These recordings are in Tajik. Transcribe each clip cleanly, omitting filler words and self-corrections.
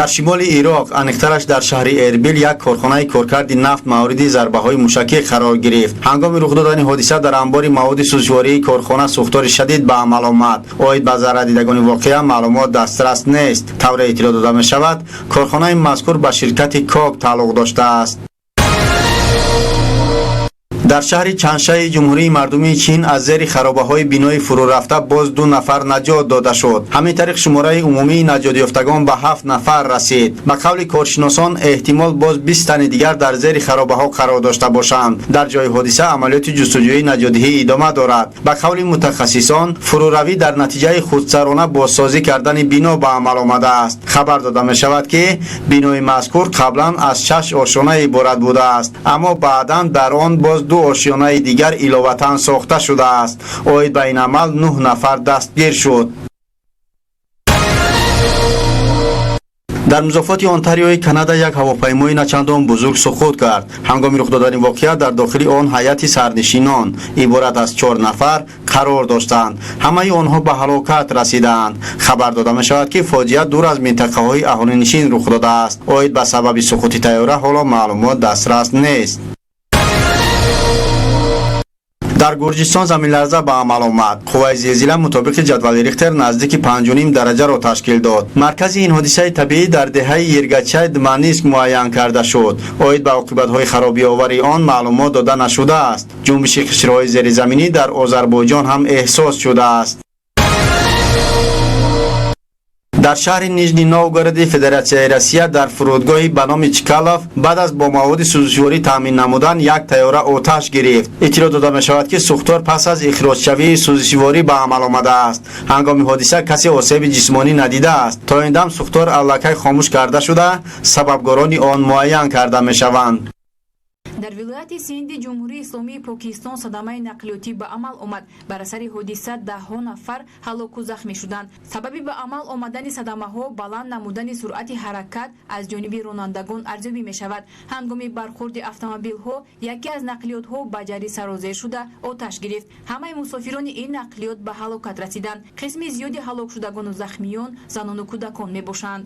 Дар шимоли Ироқ, аниқтараш дар шаҳри Эрбил, як корхонаи коркарди нафт мавриди зарбаҳои мушакӣ қарор гирифт. Ҳангоми рух додани ҳодиса дар анбори маводи сӯзишвории корхона сӯхтори шадид ба амал омад. Оид ба зарардидагони воқеа маълумот дастрас нест. Тавре иттилоъ дода мешавад, корхонаи мазкур ба ширкати Кок тааллуқ доштааст. Дар шаҳри Чаншаи Ҷумҳурии Мардумии Чин аз зери харобаҳои бинои фурӯрафта боз 2 нафар наҷот дода шуд. Ҳамин тариқ шумораи умумии наҷотёфтагон ба 7 нафар расид. Ба қавли коршиносон, эҳтимол боз 20 тани дигар дар зери харобаҳо қарор дошта бошанд. Дар ҷои ҳодиса амалиёти ҷустуҷӯии наҷотдиҳӣ идома дорад. Ба қавли мутахассисон, фурӯравӣ дар натиҷаи худсарона бозсозӣ кардани бино ба амал омадааст. Хабар дода мешавад, ки бинои мазкур қаблан аз 6 ошёна иборат будааст, аммо баъдан дар он боз 2 ошёнаи дигар иловатан сохта шудааст. Оид ба ин амал 9 нафар дастгир шуд. Дар музофоти Онтариои Канада як ҳавопаймои начандон бузург суқут кард. Ҳангоми рух додани воқеа дар дохили он ҳайати сарнишинон иборат аз 4 нафар қарор доштанд. Ҳамаи онҳо ба ҳалокат расидаанд. Хабар дода мешавад, ки фоҷиа дур аз минтақаҳои аҳолинишин рух додааст. Оид ба сабаби суқути тайёра ҳоло маълумот дастрас нест. Дар Гурҷистон заминларза ба амал омад. Қувваи зилзила мутобиқи ҷадвали Рихтер наздики 5,5 дараҷаро ташкил дод. Маркази ин ҳодисаи табиӣ дар деҳаи Иргачай Дманиск муайян карда шуд. Оид ба оқибатҳои харобиовари он маълумот дода нашудааст. Ҷунбиши қишрҳои зеризаминӣ дар Озарбойҷон ҳам эҳсос шудааст. Дар шаҳри Нижний Новгороди Федератсияи Россия дар фурудгоҳи ба номи Чкалов баъд аз бо маводи сӯзишворӣ таъмин намудан як тайёра оташ гирифт. Иттилоъ дода мешавад, ки сӯхтор пас аз ихроҷшавии сӯзишворӣ ба амал омадааст. Ҳангоми ҳодиса касе осеби ҷисмонӣ надидааст. То ин дам сӯхтор аллакай хомӯш карда шуда, сабабгорони он муайян карда мешаванд. Дар вилояти Синди Ҷумҳурии Исломии Покистон садамаи нақлиётӣ ба амал омад. Бар асари ҳодиса даҳҳо нафар ҳалоку захмӣ шуданд. Сабаби ба амал омадани садамаҳо баланд намудани суръати ҳаракат аз ҷониби ронандагон арзёбӣ мешавад. Ҳангоми бархурди автомобилҳо яке аз нақлиётҳо ба ҷари сарозер шуда оташ гирифт. Ҳамаи мусофирони ин нақлиёт ба ҳалокат расиданд. Қисми зиёди ҳалокшудагону захмиён занону кӯдакон мебошанд.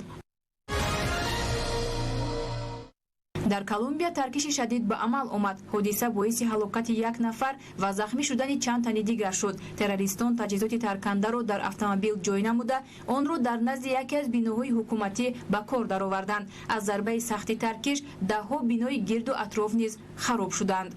Дар Колумбия таркиши шадид ба амал омад. Ҳодиса боиси ҳалокати як нафар ва захмӣ шудани чанд тани дигар шуд. Террористон таҷҳизоти таркандаро дар автомобил ҷой намуда, онро дар назди яке аз биноҳои ҳукуматӣ ба кор дароварданд. Аз зарбаи сахти таркиш даҳҳо бинои гирду атроф низ хароб шуданд.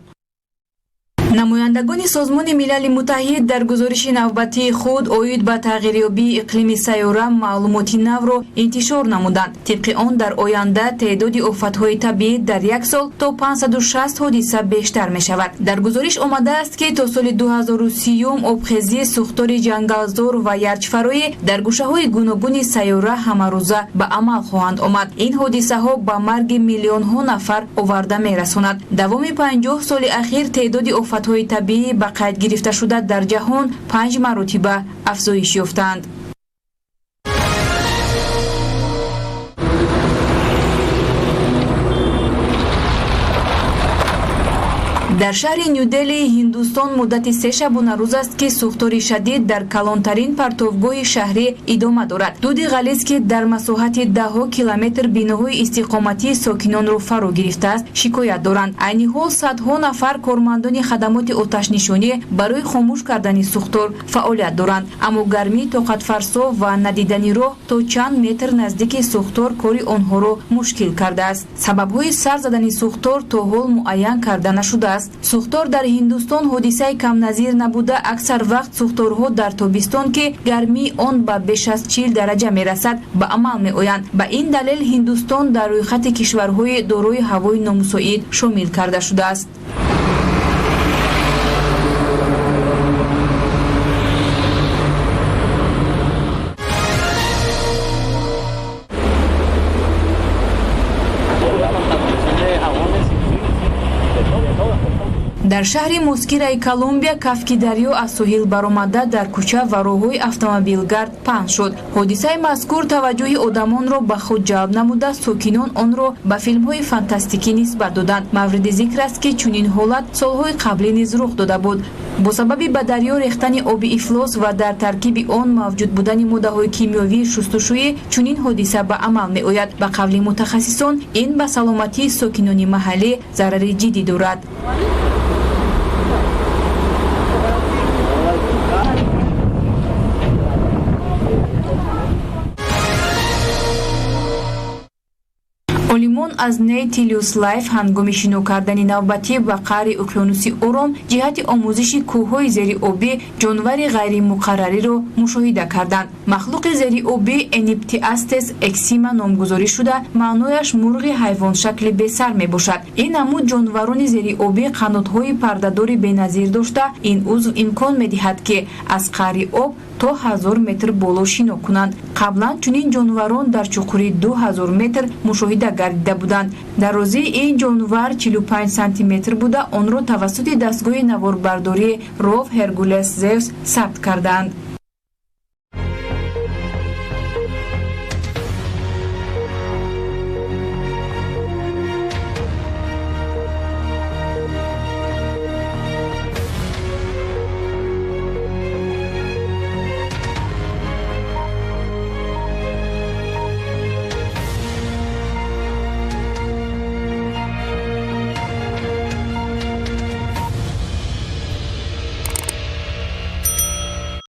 Намояндагони Созмони Милали Муттаҳид дар гузориши навбатии худ оид ба тағйирёбии иқлими сайёра маълумоти навро интишор намуданд. Тибқи он, дар оянда теъдоди офатҳои табиӣ дар як сол то 560 ҳодиса бештар мешавад. Дар гузориш омадааст, ки то соли 2030 обхезӣ, сӯхтори ҷангалзор ва ярчфароӣ дар гӯшаҳои гуногуни сайёра ҳамарӯза ба амал хоҳанд омад. Ин ҳодисаҳо ба марги миллионҳо нафар оварда мерасонад. Давоми 50 соли ахир теъдоди офатҳои табиӣ ба қайд гирифташуда дар ҷаҳон 5 маротиба афзоиш ёфтанд. Дар шаҳри Нью-Делии Ҳиндустон муддати 3 шабонарӯз аст, ки сӯхтори шадид дар калонтарин партовгоҳи шаҳрӣ идома дорад. Дуди ғализ, ки дар масоҳати даҳҳо километр биноҳои истиқоматии сокинонро фаро гирифтааст, шикоят доранд. Айни ҳол садҳо нафар кормандони хадамоти оташнишонӣ барои хомӯш кардани сӯхтор фаъолият доранд, аммо гармии тоқатфарсо ва надидани роҳ то чанд метр наздики сӯхтор кори онҳоро мушкил кардааст. Сабабҳои сар задани сӯхтор то ҳол муайян карда нашудааст. Сӯхтор дар Ҳиндустон ҳодисаи камназир набуда, аксар вақт сӯхторҳо дар тобистон, ки гармии он ба беш аз 40 дараҷа мерасад, ба амал меоянд. Ба ин далел Ҳиндустон дар рӯйхати кишварҳои дорои ҳавои номусоид шомил карда шудааст. Дар шаҳри Москираи Колумбия кафки дарё аз соҳил баромада дар кӯча ва роҳҳои автомобилгард паҳн шуд. Ҳодисаи мазкур таваҷҷӯҳи одамонро ба худ ҷалб намуда, сокинон онро ба филмҳои фантастикӣ нисбат доданд. Мавриди зикр аст, ки чунин ҳолат солҳои қаблӣ низ рух дода буд. Бо сабаби ба дарё рехтани оби ифлос ва дар таркиби он мавҷуд будани моддаҳои кимиёвии шустушӯӣ чунин ҳодиса ба амал меояд. Ба қавли мутахассисон, ин ба саломатии сокинони маҳаллӣ зарари ҷиддӣ дорад. Олимон аз Nautilus Life ҳангоми шино кардани навбатӣ ба қаъри уқёнуси Ором ҷиҳати омӯзиши кӯҳҳои зериобӣ ҷонвари ғайримуқаррариро мушоҳида карданд. Махлуқи зериобӣ Эниптиастес эксима номгузорӣ шуда, маънояш мурғи ҳайвоншакли бесар мебошад. Ин намуд ҷонварони зериобӣ қанотҳои пардадори беназир дошта, ин узв имкон медиҳад, ки аз қаъри об то 1000 метр боло шино кунанд. Қаблан чунин ҷонварон дар чуқурии 2000 метр мушоҳида гардида буданд. Дарозии ин ҷонвар 45 сантиметр буда, онро тавассути дастгоҳи наворбардории ров Ҳергулес Зевс сабт карданд.